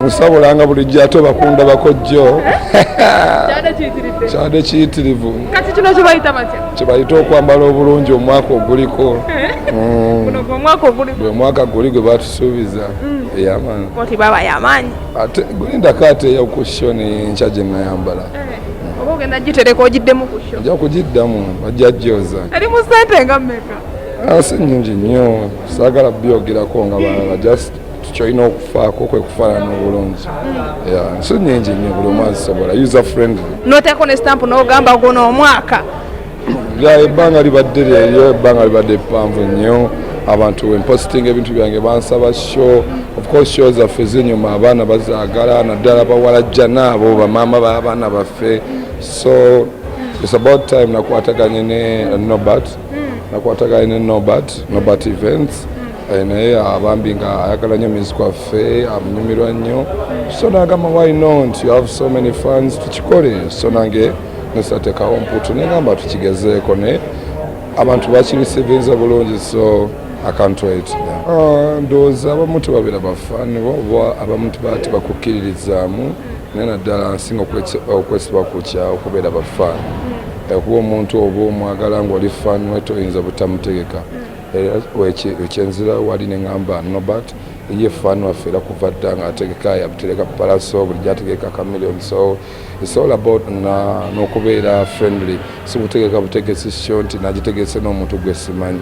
Nsabulanga bulijjo ate bakundabako jjo. Kyadde kiyitirivu. Kati kino kyebayita batya? Kyebayita okwambala obulungi omwaka oguliko. Guno gwe omwaka oguliko. Gwe mwaka guli gwe batusuubiza. Eyamaanyi. Koti baba yamaanyi. Ate gulindako ate eyoku show nenkya gye nayambala. Oba ogenda gitereka ogiddemu ku show? Nja kugiddamu, bajja gyoza. Eri mu ssente nga mmeka? Si nnyingi nnyo, saagala byogerako nga balala, just kyolina okufaako kwe kufaanana obulungi. Yeah, si nnyingi nnyo, buli omu azisobola, user friendly. N'oteekako ne stamp n'ogamba guno omwaka. Ya, ebbanga libadde lyeryo, ebbanga libadde ppanvu nnyo. Abantu wempositinga ebintu byange bansaba show. Of course show zaffe zinyuma, abaana bazaagala, naddala bawalajja naabo bamaama b'abaana baffe. So it's about time nakwataganye ne Norbert, nakwataganye ne Norbert, Norbert Events. Naye abambi nga ayagala nnyo music waffe, amunyumirwa nnyo, so nagamba, "Why not? You have so many fans, tukikole." So nange nesateekawo mputu negamba tukigezeeko, ne abantu bakirisivinze bulungi, so I can't wait. Yeah. Ndowooza abamu tebabeera bafaani bo, oba abamu tebakukkiririzaamu, naye naddala nsinga okwesiba ku kya okubeera bafaani. Okuba omuntu oba omwagala ng'oli fan we, toyinza butamutegeka. Era ekyenzira wali neŋŋamba Norbert ye fan waffe era kuva dda ng'ategeka, yabutereka Pallaso, bulijjo ategeka Chameleon. So it's all about n'okubeera friendly, si kutegeka butegesi show nti nagitegese n'omuntu gwe simanyi.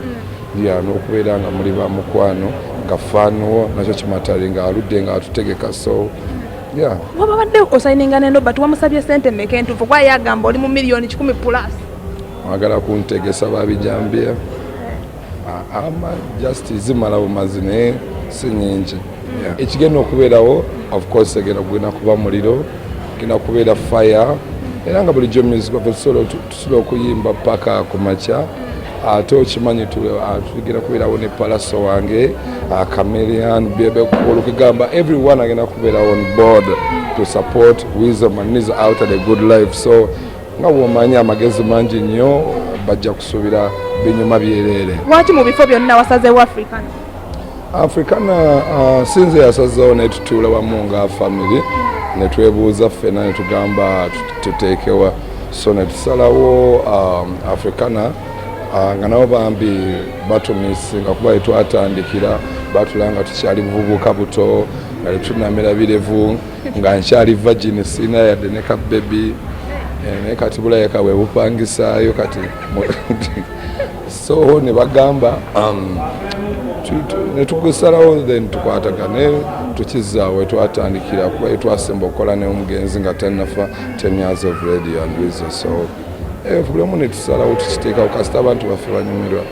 Ya, n'okubeera nga muli ba mukwano nga fan wo nakyo kimatale ng'aludde ng'atutegeka, so yeah. Wabadde osayininga ne Norbert, wamusabye ssente mmeka entuufu? Kuba ye agamba oli mu miliyoni 100 plus. Mwagala kuntegesa babijambya ama just zimala bumazi, naye si nyingi. Yeah. Ekigenda okubeerawo, of course egenda kugenda kuba muliro, genda kubeera fire, era nga bulijjo music waffe tusobola okuyimba paka ku makya. Ate okimanyi tugenda kubeerawo ne Pallaso wange, Chameleon, Bebe Cool, kugamba everyone agenda kubeera on board to support Weasel Manizo out at a good life. So nga bw'omanyi amagezi mangi nnyo, bajja kusuubira binyuma byereere. Lwaki mu bifo byonna wasazeewo Africana? Africana, sinze yasazeewo, naye tutuula wamu nga family ne twebuuza ffena ne tugamba tuteekewa, so ne tusalawo Africana, nga nabo bambi batumisinga kuba etwatandikira batula nga tukyali buvubuka buto, nga tetunamera birevu, nga nkyali virgin, sirina yadde ne ka baby. Naye kati bulayeka bwe bupangisaayo kati so ne bagamba ne tugusalawo, then tukwatagane tukizaawe twatandikira kuba etwasemba okukola n'omugenzi nga tannafa, 10 years of Radio and Weasel. So buli omu ne tusalawo tukiteekawo kasita abantu baffe banyumirwa.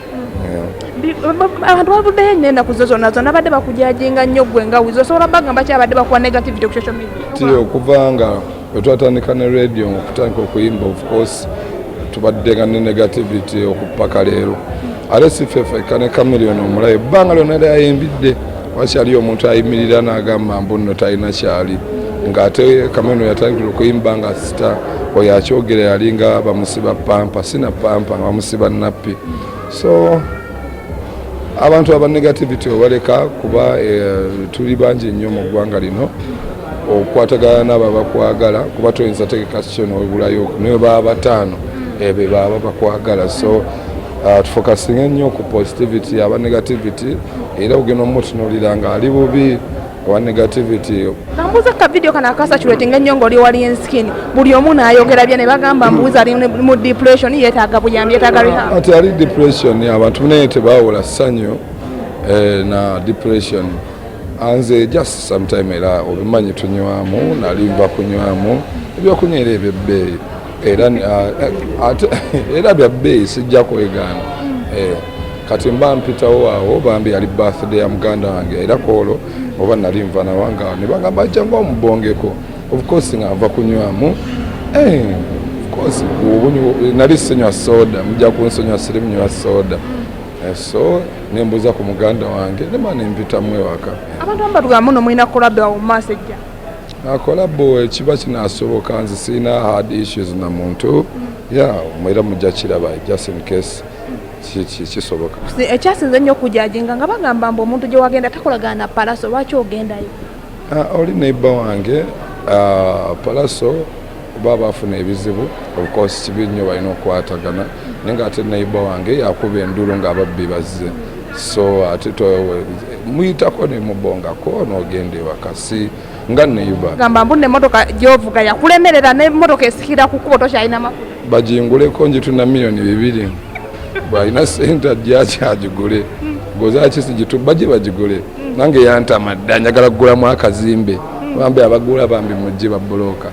Yeah. Abantu bavuddeyo ennyo ennaku zo zonna zonna badde bakujajinga nnyo ggwe nga Weasel. Osobola bagamba ki abadde bakuwa negativity ku social media? Ti okuva nga bwe twatandika ne radio, okutandika okuyimba, of course tubadde nga ne negativity okupaka leero. Ate si ffe ffekka, ne Chameleon omulabe ebbanga lyonna lyayimbidde wakyaliyo omuntu ayimirira n'agamba mbu nno talina kyali, ng'ate Chameleon yatandikira okuyimba nga star. Oyo akyogera yalinga bamusiba pampa, sina pampa nga bamusiba nappi. So abantu aba negativity obaleka kuba tuli bangi nnyo mu ggwanga lino okukwatagana n'abo abakwagala, kuba toyinza tegeka kyo nobulayo naye baba bataano ebyo baba bakwagala. So tufokasinge nnyo ku positivity. Aba negativity era ogenda omutunuulira ng'ali bubi owa negativity. Kambuuza ka video kano akasacuratinga ennyo ng'oli wali skin, buli omu n'ayogera bye ne bagamba mbu Weasel ali mu depression, yeetaaga buyambi, yeetaaga rehab. Ati ali depression, abantu naye tebawula ssanyu na depression. Anze just sometime era obimanyi tunywamu, nali nva kunywamu ebyokunywa era ebyebbeeyi, era ate era bya bbeeyi, sijja kwegaana. Kati mba mpitawo awo, bambi yali birthday ya muganda wange, era kwolwo oba nali nva nawanga ne bagamba jangu omubongeko. Of course nga nva kunywamu, of course nali sinywa soda, mujja kunsonyiwa, siri munywa soda. So nembuuza ku muganda wange nema nempitamu ewaka. Abantu abamu batugamba muno mulina collabo awo mu maaso ejja. Collabo ekiba kinasoboka, nze sirina hard issues na muntu ya, era mujja kiraba just in case kisoboka. Ekyasinze ennyo okujajinga nga bagamba mbu omuntu gye wagenda takolagana na Pallaso, lwaki ogendayo? Oli neighbor wange Palaso, baba bafuna ebizibu, of course kibi nnyo, balina okukwatagana, naye nga ate neighbor wange yakuba endulu ng'ababbi bazze, so ate muyitako ne mubongako n'ogenda ewaka, si nga neighbor. Gamba mbu nemmotoka gyovuga yakulemerera, n'emmotoka esikira ku kkubo, tokyalina mafuta. Baginguleko, njitunda 2 miliyoni. Bwalina sente ajja akyagigule, gozakisi bajje bagigule. Nange yantama dda, njagala kugulamu akazimbe. Bambi abagula, bambi mujje babulooka.